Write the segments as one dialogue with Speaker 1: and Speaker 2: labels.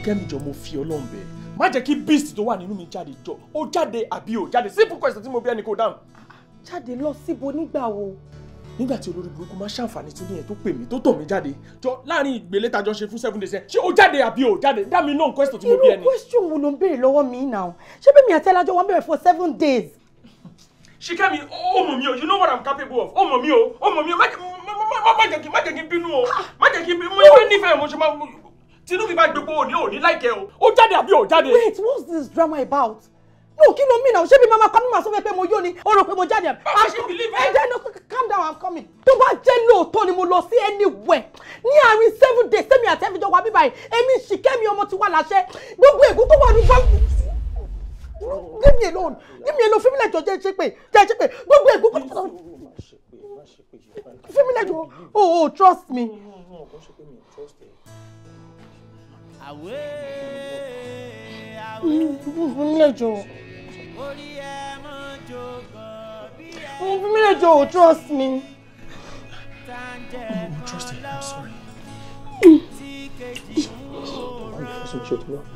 Speaker 1: Ṣìkẹ́mi, jọ, mo fi Ọlọ́run bẹ̀. Má jẹ́ kí beast tó wà nínú mi jáde. Jọ, ó jáde àbí ó jáde? Simple question tí mo bí ẹni kò dáhùn.
Speaker 2: Jáde lọ síbo? Nígbà wo?
Speaker 1: Nígbà tí olórí burúkú máa ṣàǹfààní tó ní ẹ tó pè mí, tó tọ̀ mí jáde. Jọ, láàrin ìgbélé tajọ ṣe fún 7 days yẹn, ṣé ó jáde àbí ó jáde? Dá mi náà, question tí mo bí
Speaker 2: Irú
Speaker 1: ẹni.
Speaker 2: question wo ló ń béèrè lọ́wọ́ mi náà? Ṣé bí mi àti ẹlájọ́ wọn bẹ̀rẹ̀ for 7 days?
Speaker 1: Ṣìkẹ́mi, ó mọ̀ mí o. You know what I'm capable of. Ó mọ̀ mí o, ó mọ̀ mí o. Má jẹ́ kí n bínú o, má jẹ́ kí n bínú. Mo yẹ nífẹ̀ẹ́, mo ṣe máa tinú mi bá gbé pé òní òní láìkẹ́ o. Ó jáde àbí ó jáde?
Speaker 2: Wait, what's this drama about? No, kí ló mean now? Ṣé bí mama kọ́ mi máa sọ fún ẹ pé mo yó ni? Ó rò pé mo jáde àbí?
Speaker 1: Báwo ṣe believe
Speaker 2: ẹ? Jẹ́ no, calm down, I'm coming. Tó bá jẹ́ lóòótọ́ ni mo lọ sí anywhere ní àárín 7 days sẹ́mi àti ẹ̀fíjọ́ wa bíbáyìí, èmi Ṣìkẹ́mi ọmọ ti wà láṣẹ, gbogbo ègún tó wà ní gbọ́. Leave me alone, leave me alone. Fímílẹ̀ jọ, jẹ́ ṣe pé, jẹ́ ṣe pé gbogbo ègún tó fímílẹ̀ jọ. Oh, trust me.
Speaker 3: Àwẹ̀.
Speaker 2: Fímílẹ̀ jọ.
Speaker 3: Orí ẹ mọ́ jogàn bí ẹ
Speaker 2: Fímílẹ̀ jọ, oh, trust me.
Speaker 3: tá ń jẹ.
Speaker 1: Trust you, I'm sorry.
Speaker 3: Tí kejì ń wòran.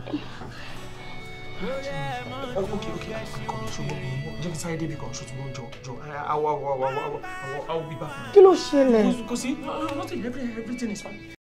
Speaker 1: Okay, I'm coming. Ṣùgbọ́n jẹ́ kí sáré débi kan, ṣùgbọ́n jọ, jọ, I will be back.
Speaker 2: Kí ló ṣẹlẹ̀?
Speaker 1: Kò sí, nothing, everything is fine.